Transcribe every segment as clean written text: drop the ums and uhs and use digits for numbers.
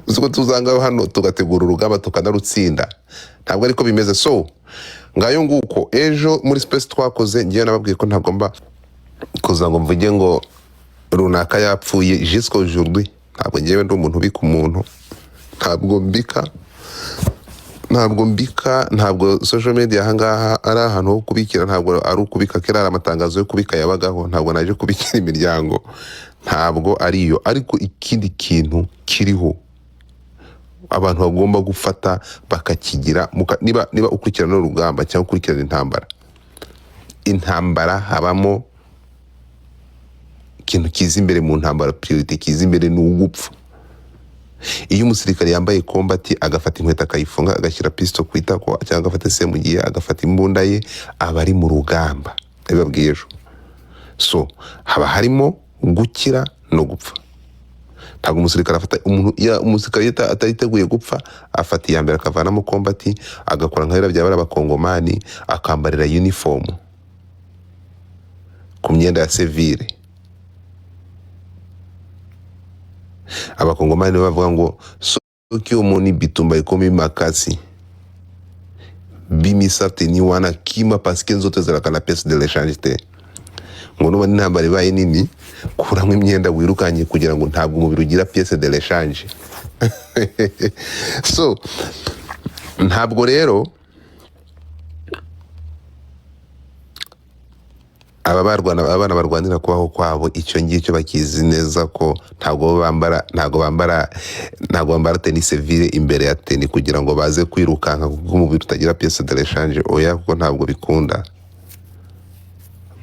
Uzi ko tuzanga hano tugategura urugamba tukanarutsinda? Ntabwo ariko bimeze. So ngayo nguko, ejo muri space twakoze, ngewe nababwiye ko ntagomba kuza ngo mvuge ngo runaka yapfuye. Jusqu'à aujourd'hui ntabwo ngewe ndi umuntu ubika umuntu, ntabwo mbika, ntabwo mbika, ntabwo social media ahangaha ari ahantu ho kubikira, ntabwo ari ukubika. Kera hari amatangazo yo kubika yabagaho, ntabwo naje kubikira imiryango, ntabwo ariyo. Ariko ikindi kintu kiriho abantu bagomba gufata bakakigira niba ukurikirana urugamba cyangwa ukurikirana intambara, intambara habamo ikintu kiza imbere mu ntambara, priorité kiza imbere ni ugupfa. Iyo umusirikare yambaye combat, agafata inkweto akayifunga, agashyira pistol ku itako, cyangwa agafata semugiye, agafata imbunda ye, aba ari mu rugamba. Nabibabwiye ejo. So haba harimo gukira no gupfa. Ntabwo umusirikare afata umuntu ya umusirikare iyo atiteguye gupfa, afata iya mbere akavanamo combat, agakora nka biriya bya bariya bakongomani, akambarira uniform ku myenda ya civile. Abakongomani bavuga ngo soki omoni bitumba ekomi makasi, bimisa tenue wana, kima, parce que nzoto ezalaka na pièce de rechange te. Ngo nuba n'intambara ibaye nini, kuramo imyenda wirukanye, kugira ngo ntabwo umubiri ugira pièce de rechange. So ntabwo rero aba barwana, abana barwanira kubaho kwabo, icyo ngicyo bakizi neza ko ntabwo bo bambara, ntabwo bambara tenue civile imbere ya tenue kugira ngo baze kwirukanka, kuko umubiri utagira pièce de rechange. Oya, kuko ntabwo bikunda.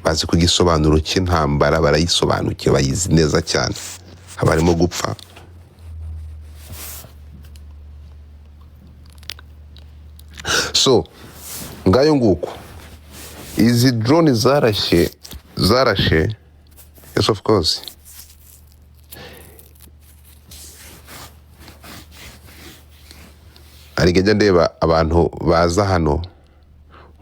Bazi ko igisobanuro cy'intambara barayisobanukiwe, bayizi neza cyane, haba harimo gupfa. So ngayo nguko, izi drone zarashe, yes, of course. Hari igihe njya ndeba abantu baza hano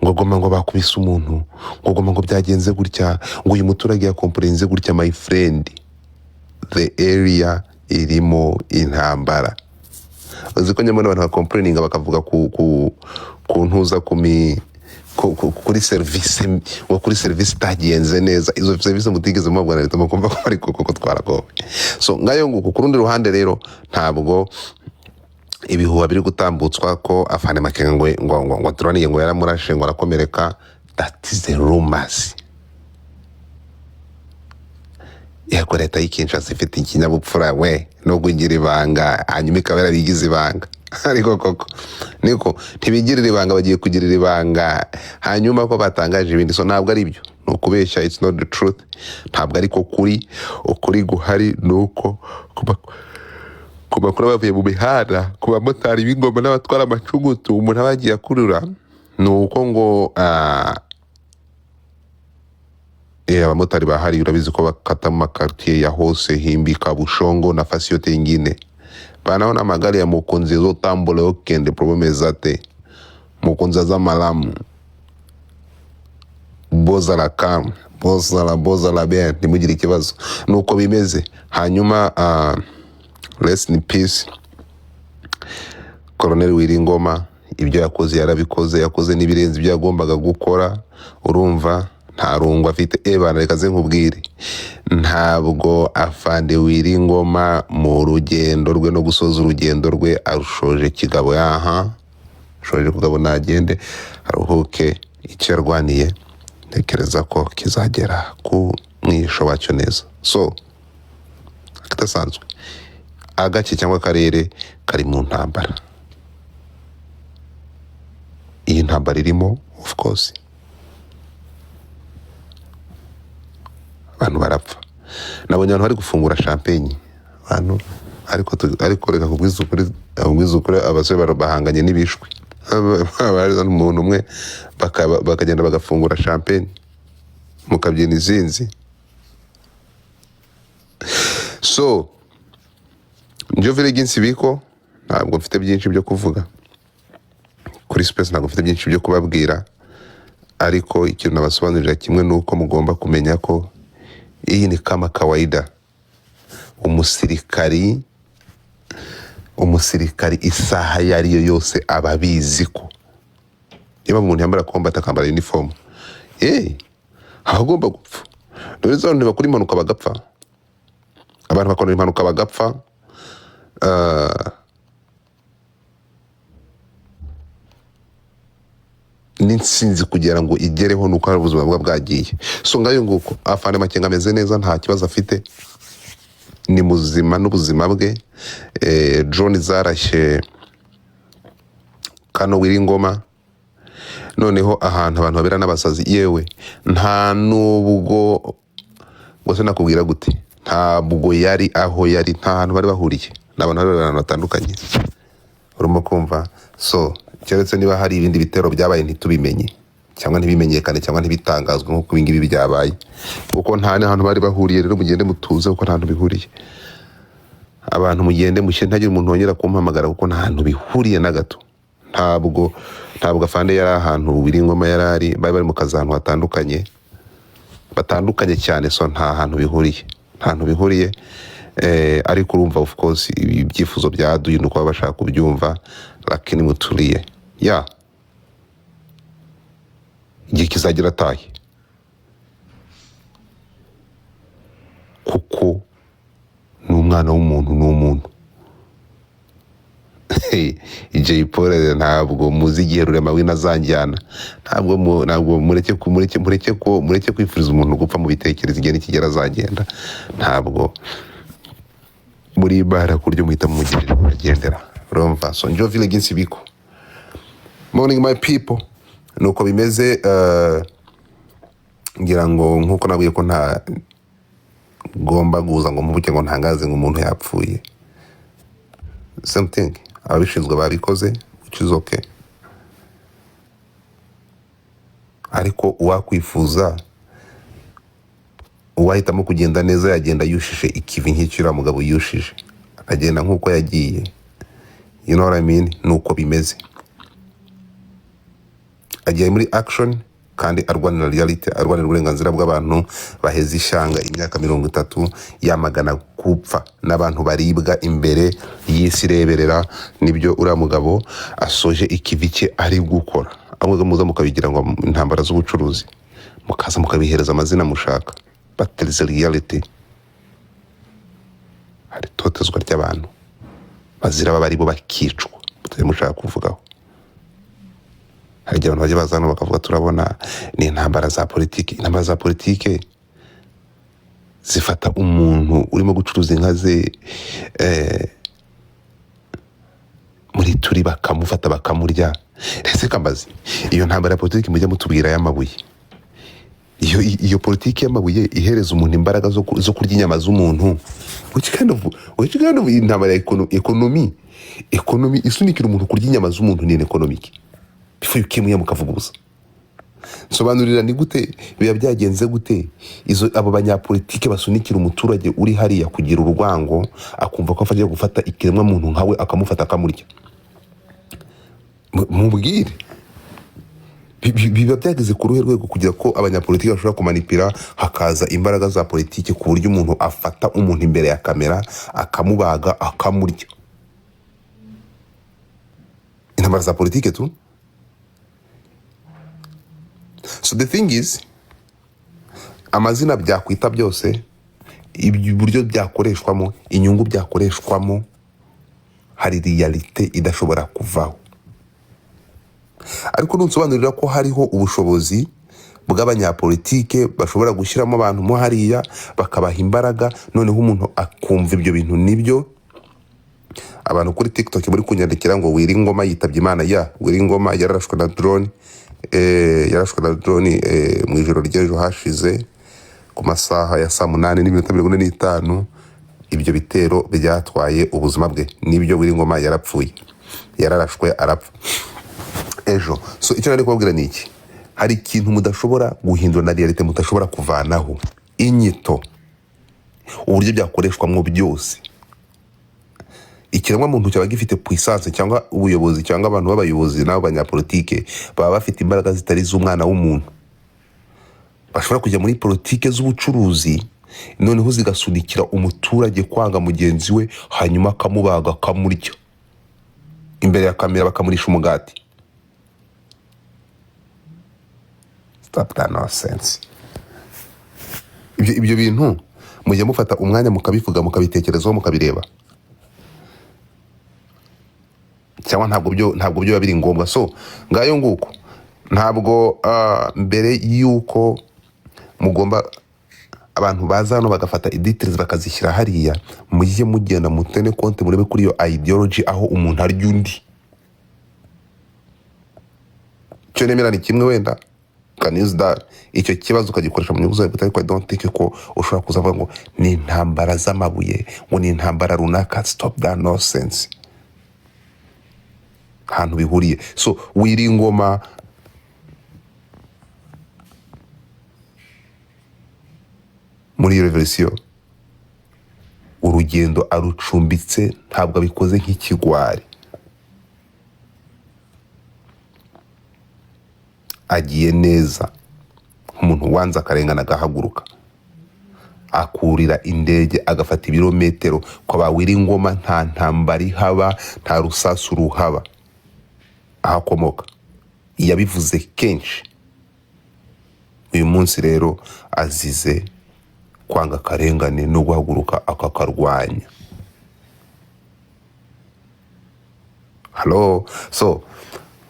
ngo Goma ngo bakubise umuntu, ngo Goma ngo byagenze gutya, ngo uyu muturage yakomporenze gutya. My friend, the area irimo intambara. Uzi ko nyamara abantu bakomporeninga bakavuga ku ntuza ku mi ku, ku, kuri serivisi, ngo kuri serivisi itagenze neza. Izo serivisi mutigeze mubabwa na leta, mukumva ko ariko koko twaragowe. So ngayo nguko. Ku rundi ruhande rero, ntabwo ibihuha biri gutambutswa ko afande Makenga ngo drone ngo yaramurashe ngo arakomereka, that is the rumors. Yego, leta y'i Kinshasa ifite ikinyabupfura we no kugira ibanga, hanyuma ikaba yarabigize ibanga. Ariko koko niko ntibigirira ibanga, bagiye kugirira ibanga hanyuma ko batangaje ibindi. So ntabwo ari byo, ni ukubeshya, it's not the truth, ntabwo ariko kuri. Ukuri guhari ni uko ku makuru bavuye mu mihanda, ku bamotari b'ingoma n'abatwara amacugutu, umuntu aba yagiye akurura, ni uko ngo abamotari bahari, urabizi ko bakata mu makartier ya hose, Himbi, Kabushongo nafasi yote ingine, banaona magari ya mokonzi ezotambola, okende, problème eza te, mokonzi aza malamu, bozala calme, bozala bien, ntimugire ikibazo. Nuko bimeze. Hanyuma rest in peace Colonel Wiringoma. Ibyo yakoze yarabikoze, yakoze n'ibirenze ibyo yagombaga gukora. Urumva nta rungu afite. Bana, reka ze nkubwire, ntabwo afande Wiringoma mu rugendo rwe no gusoza urugendo rwe arushoje kigabo, yaha shoje kugabo, nagende aruhuke. Icyo yarwaniye ntekereza ko kizagera ku mwisho wacyo neza. So akadasanzwe, agace cyangwa akarere kari mu ntambara, iyi ntambara irimo, of course abantu barapfa. Nabonye abantu bari gufungura champagne abantu, ariko reka kubwiza ukuri, abasore bahanganye n'ibishwi. Barazana umuntu umwe bakagenda bagafungura champagne, mukabyina izinzi. So Njovere Ginsibiko, ntabwo mfite byinshi byo kuvuga kuri space, ntabwo mfite byinshi byo kubabwira, ariko ikintu nabasobanurira kimwe ni uko mugomba kumenya ko iyi ni kama kawaida. Umusirikari Umusirikari isaha iyo ari yo yose aba abizi ko niba umuntu yambara combat, akambara uniform, aba agomba gupfa. Dore abantu ntibakora impanuka bagapfa, abantu bakora impanuka bagapfa. N'intsinzi kugira ngo igereho ni uko hari ubuzima buba bwagiye. So ngayo nguko, afande Makenga ameze neza, nta kibazo afite, ni muzima n'ubuzima bwe. Drone zarashye kano Wiringoma, noneho ahantu abantu babera n'abasazi. Yewe, nta nubwo gusa nakubwira gute, ntabwo yari aho yari, nta hantu bari bahuriye, ni abantu bari bari ahantu hatandukanye, urimo kumva? So keretse niba hari ibindi bitero byabaye ntitubimenye, cyangwa ntibimenyekane, cyangwa ntibitangazwe nk'uko ibingibi byabaye, kuko nta n'ahantu bari bahuriye. Rero mugende mutuze, kuko nta hantu bihuriye. Abantu mugende mushyire, ntagire umuntu wongera kumpamagara, kuko nta hantu bihuriye na gato. Ntabwo afande yari ahantu Wiringoma yari ari, bari bari mu kazi ahantu hatandukanye, batandukanye cyane. So nta hantu bihuriye, nta hantu bihuriye. Ariko urumva, of course, ibyifuzo bya Aduyi ni uko baba bashaka kubyumva, lakini muturiye ya igihe kizagira atahe, kuko ni umwana w'umuntu, ni umuntu. Jay Paul, ntabwo muzi igihe Rurema wino azanjyana. Ntabwo mureke kwifuriza umuntu gupfa mu bitekerezo. Igihe nikigera azagenda. Ntabwo muri bara ku buryo muhita mumugerera muragendera, urumva? So njo village insibiko. Morning, my people, nuko bimeze. Ngira ngo nkuko nabwiye ko nta ngomba guza ngo mpubuke ngo ntangaze ngo umuntu yapfuye, same thing, ababishinzwe babikoze, which is okay. Ariko uwakwifuza, uwahitamo kugenda neza, yagenda yushije ikivi nk'icyo uriya mugabo yushije, akagenda nk'uko yagiye, you know what I mean? Nuko bimeze. Agiye muri action kandi arwanira reality, arwanira uburenganzira bw'abantu baheze ishyanga imyaka 30, yamagana gupfa n'abantu baribwa imbere y'isi ireberera. Nibyo uriya mugabo asoje ikivi cye ari gukora. Ahubwo muza mukabigira ngo intambara z'ubucuruzi, mukaza mukabihereza amazina mushaka, but there is a reality. Hari itotezwa ry'abantu bazira baba ari bo, bakicwa, mutari mushaka kuvugaho. Hari igihe abantu bajya baza hano bakavuga, turabona ni intambara za politiki. Intambara za politiki zifata umuntu urimo gucuruza inka ze muri turi, bakamufata bakamurya. Ese kambazi, iyo ntambara ya politiki mujya mutubwira y'amabuye, iyo politiki y'amabuye ihereza umuntu imbaraga zo kurya inyama z'umuntu, which kind of intambara ya economy isunikira umuntu kurya inyama z'umuntu ni economic? Before you came here mukavuga ubusa, nsobanurira ni gute biba byagenze gute, izo abo banyapolitike basunikira umuturage uri hariya kugira urwango, akumva ko agiye gufata ikiremwa muntu nkawe, akamufata akamurya. Mubwire biba byageze ku ruhe rwego kugira ko abanyapolitiki bashobora kumanipira, hakaza imbaraga za politiki ku buryo umuntu afata umuntu imbere ya kamera, akamubaga, akamurya? Intambara za politiki tu. So the thing is, amazina byakwita byose, uburyo byakoreshwamo, inyungu byakoreshwamo, hari réalité idashobora kuvaho. Ariko nunsobanurira ko hariho ubushobozi bw'abanyapolitike bashobora gushyiramo abantu mo hariya, bakabaha imbaraga, noneho umuntu akumva ibyo bintu nibyo. Abantu kuri TikTok muri kunyandikira ngo Wira Ingoma yitabye Imana, ya Wira Ingoma yararashwe na drone, yarashwe na drone mu ijoro ry'ejo hashize ku masaha ya saa 8:45. Ibyo bitero byatwaye ubuzima bwe. Nibyo, Wira Ingoma yarapfuye, yararashwe arapfa ejo. So icyo nari kubabwira ni iki: hari ikintu mudashobora guhindura na réalité mudashobora kuvanaho, inyito, uburyo byakoreshwamo byose. Ikiremwamuntu cyaba gifite puissance, cyangwa ubuyobozi, cyangwa abantu b'abayobozi n'abo banyapolitike baba bafite imbaraga zitari iz'umwana w'umuntu, bashobora kujya muri politike z'ubucuruzi, noneho zigasunikira umuturage kwanga mugenzi we, hanyuma akamubaga akamurya. Imbere ya kamera bakamurisha umugati. Stop that nonsense. Ibyo bintu mujya mufata umwanya mukabivuga, mukabitekerezaho, mukabireba, cyangwa ntabwo byo biba biri ngombwa? So ngayo nguko, ntabwo mbere y'uko mugomba abantu baza hano bagafata details bakazishyira hariya, mujye mugenda mutene konti, murebe kuri iyo ideology aho umuntu arya undi. Icyo nemera ni kimwe, wenda can use that, icyo kibazo ukagikoresha mu nyungu zawe bwite, ariko I don't think ko ushobora kuza avuga ngo ni intambara z'amabuye, ngo ni intambara runaka. Stop that nonsense, ahantu bihuriye. So Wiringoma muri iyo revolution, urugendo arucumbitse, ntabwo abikoze nk'ikigwari, agiye neza nk'umuntu wanze akarengana, agahaguruka, akurira indege, agafata ibirometero kwa ba Wiringoma. Nta ntambara ihaba, nta rusasu ruhaba aho akomoka, yabivuze kenshi. Uyu munsi rero azize kwanga akarengane no guhaguruka akakarwanya. Halo, so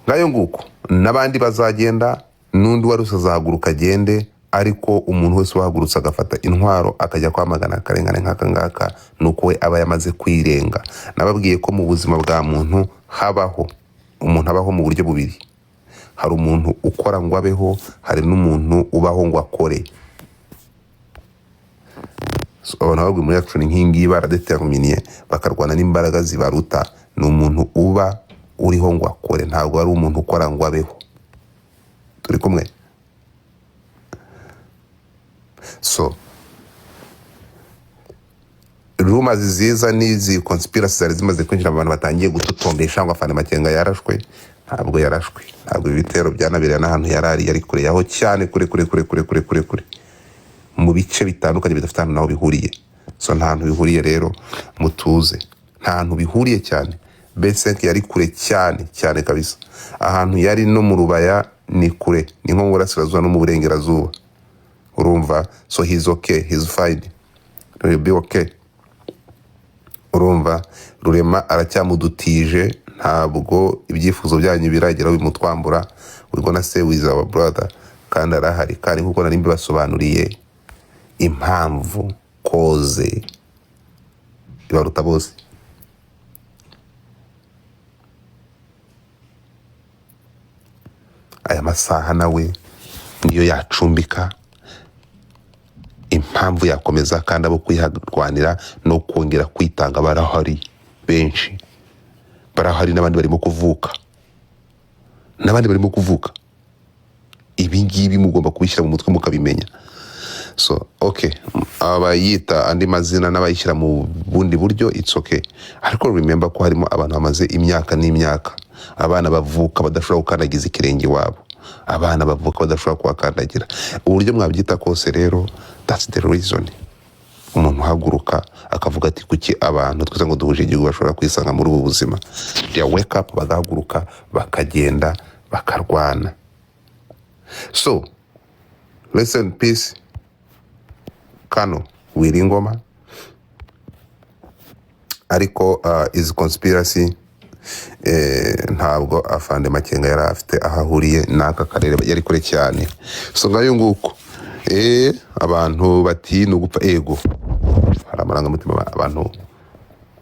ngayo nguko, n'abandi bazagenda, n'undi wari azahaguruka agende, ariko umuntu wese wahagurutse agafata intwaro akajya kwamagana akarengane nk'aka ngaka, ni uko we aba yamaze kwirenga. Nababwiye ko mu buzima bwa muntu habaho umuntu abaho mu buryo bubiri: hari umuntu ukora ngo abeho, hari n'umuntu ubaho ngo akore. So, abantu baguye muri action nk'iyi ngiyi baradeterminiye, bakarwana n'imbaraga zibaruta, ni umuntu uba uriho ngo akore, ntabwo ari umuntu ukora ngo abeho. Turi kumwe? So rumors ziza n'izi conspiracy zari zimaze kwinjira mu bantu, batangiye gututombesha ngo Afande Makenga yarashwe. Ntabwo yarashwe, ntabwo ibi bitero byanabereye n'ahantu yari ari, yari kure yaho cyane, kure kure kure kure kure kure kure, mu bice bitandukanye bidafite ahantu naho bihuriye. So nta hantu bihuriye rero, mutuze, nta hantu bihuriye cyane. Besek yari kure cyane cyane kabisa, ahantu yari no mu Rubaya ni kure, ni nko mu burasirazuba no mu burengerazuba, urumva? So he's okay, he's fine, will be okay. Urumva Rurema aracyamudutije, ntabwo ibyifuzo byanyu birageraho bimutwambura. We gonna stay with our brother, kandi arahari, kandi nkuko nari mbibasobanuriye impamvu koze ibaruta bose. Aya masaha nawe niyo yacumbika, impamvu yakomeza, kandi abo kwiharwanira no kongera kwitanga barahari benshi, barahari n'abandi barimo kuvuka, n'abandi barimo kuvuka. Ibi ngibi mugomba kubishyira mu mutwe mukabimenya. So okay, abayita andi mazina n'abayishyira mu bundi buryo, it's okay, ariko remember ko harimo abantu bamaze imyaka n'imyaka, abana bavuka badashobora gukandagiza ikirenge iwabo, abana bavuka badashobora kuhakandagira. Uburyo mwabyita kose rero, that's the reason umuntu uhaguruka akavuga ati: "Kuki abantu twese ngo duhuje igihugu bashobora kwisanga muri ubu buzima?" They wake up, bagahaguruka, bakagenda, bakarwana. So rest in peace kano Wiringoma. Ariko izi conspiracy, ntabwo Afande Makenga yari afite aho ahuriye n'aka karere, yari kure cyane. So ngayo nguko, abantu bati ni ugupfa. Ego, hari amarangamutima, abantu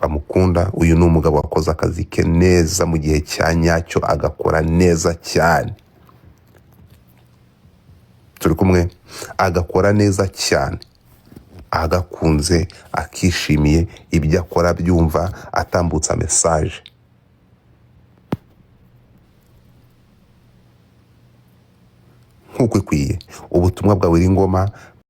bamukunda. Uyu ni umugabo wakoze akazi ke neza mu gihe cya nyacyo, agakora neza cyane. Turi kumwe? Agakora neza cyane, agakunze, akishimiye ibyo akora, byumva atambutsa message nk'uko ikwiye. Ubutumwa bwa Wiringoma